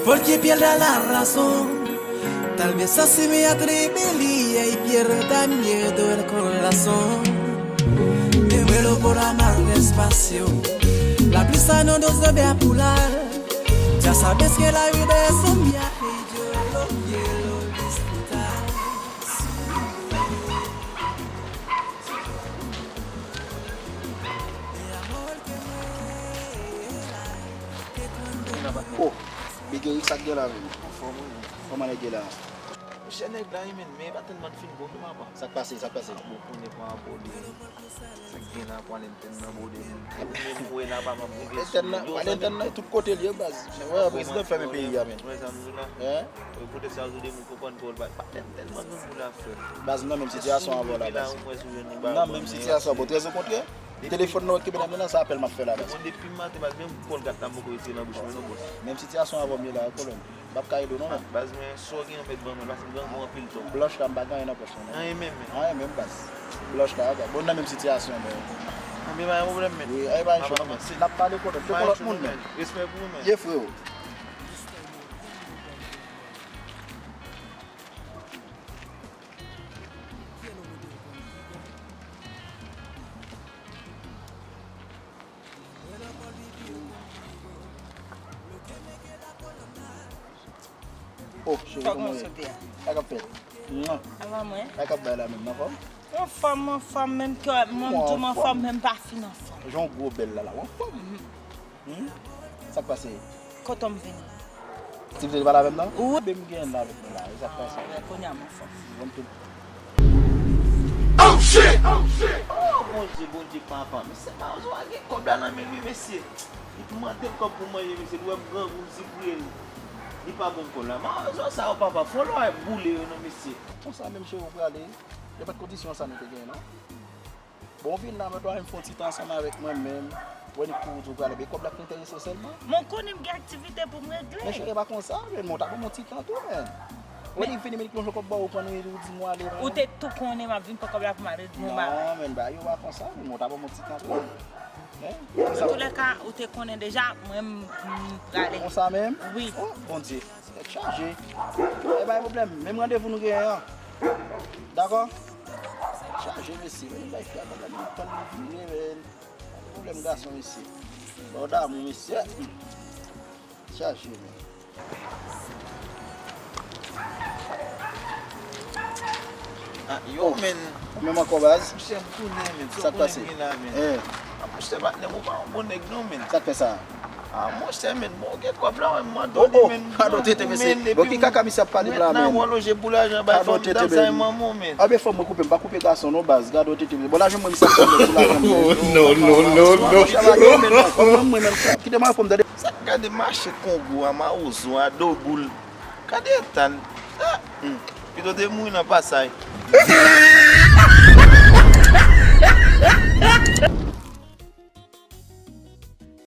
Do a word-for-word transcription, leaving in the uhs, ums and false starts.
Porque pierde la razón. Tal vez así me atribuiría y pierda miedo el corazón. Me muero por amar despacio. La prisa no nos debe apurar. Ya sabes que la vida es un viaje y yo lo quiero disfrutar. Mi amor, que vuela, que cuando Oh, Big Eric, sa k gen la menm? Anfòm wi. Kòman nèg ye la? Monchè, nèg la wi, men, men pa tèlman fin bon non, papa. Sa k pase, sa k pase? Bon, konnen pa abòne. Sa k gen la, pwal entèn nan bòde m. Ou menm ou wè la, papa, m rive sou yo. Entèn nan, pwal entèn nan tout kote l ye, baz. Wè, prezidan fèmen peyi a, men. Wè sa m di w la. Hein? Wi, poutèt sa, yo di moun konprann pawòl, pa, pa tèl, tèlman granmoun la fè. Baz, nan menm sitiyasyon avè w la, baz. Nan menm sitiyasyon, bon, trè okontrè. Telefòn nan w kenbe nan men nan, se apèl m ap fè la, baz. Bon, depi maten, baz, menm kòlgat la m poko retire nan bouch mwen non, bòs. Menm sitiyasyon avè w m ye la, pwoblèm. M p ap ka ede w non, men. Baz, men sa w gen anmèt ban mwen, paske m grangou anpil tou. Blanch la, m pa gen anyen nan pòch mwen non. Anyen menm, men. Anyen menm, baz. Blanch la, baz. Bon, nan menm sitiyasyon, men. Anben, pa gen pwoblèm, men. Wi, anyen pa gen cho non, men. N ap pale kote. Se kon lòt moun, men. Respè pou ou, men. Ye, freo. Oh, cheri, kòman w ye? Sa k ap fèt? Mwa. Sa va mwen? Sa k ap bay la menm, anfòm? Anfòm, anfòm, menm kè mwen m di w m anfòm, men m pa fin anfòm. Jan w gwo bèl la la, w anfòm? Hmm? Sa k pase? Kote m vini? Ti vle pale avè m nan? Wi. Bebe m gen la avèk mwen la, e sa k pase? Kounye a m anfòm. Bon, tout. Oh, shit! Oh, shit! Oh, Bondye, Bondye, papa. Mesye, Mawozo a gen kòb la nan men l, wi, mesye. Li t mande m kòb pou manje, mesye. Li wè m grangou, m sipriye l. Li pa ban m kòb la. Mawozo sa yo, papa, fò lòrèy boule yo, non, mesye. Konsa menm, cheri, w prale? E pa t kondisyon sa nou te genyen, non? Bon, w vin la, men twa menm fè yon ti tan ansanm avèk mwen menm. Wè, ni kouri di w prale, men kòb la k enterese w sèlman. Mwen konnen m gen aktivite pou m regle. Men cheri, pa konsa, men mwen ta ban m yon ti tan tou, men. Wè, li vini, men li plonje kòb ba w, ou pran, ou di m w ale, men. Ou te tou konnen m ap vin pran kòb la pou m al regle yon bagay. Non, men bagay yo pa konsa, men mwen ta ban m yon ti tan tou. Antoulèka, ou te konnen deja, mwen m, m prale. Konsa menm? Wi. Oh, Bondye. Tèt chaje. E pa gen pwoblèm. Menm randevou nou genyen an. Dakò? Tèt chaje, mesye. Men bay fi a kòb la, men li pran li vire, men. Pwoblèm gason, mesye. Ba w damou, mesye. Tèt chaje, men. Ah, yo, men. Ou menm ankò, baz? Monchè, m tounen, men. Sa k pase? Eh. Ah, monchè, patnè m, ou pa yon bon nèg, non, men. Sa k fè sa? Ah, monchè, men, bon, gen kòb la, m mande w li, men. Gade w tete, mesye. Bon, ki kaka misye ap pale la, men? Nan wòl oje pou lajan, bay fanm dam sa e manman w, men. Anben, fanm mwen koupe, m pa koupe gason, non, baz. Gade w tete, mesye. Bon, lajan mwen, misye ap pale sou lajan mwen. Non, non, non, non. Kite m al fòm, tande. Sa k gade mache Kongo a, Mawozo a, Doboul. Gade eta l. Ah, hmm. Pito te mouri nan pasay.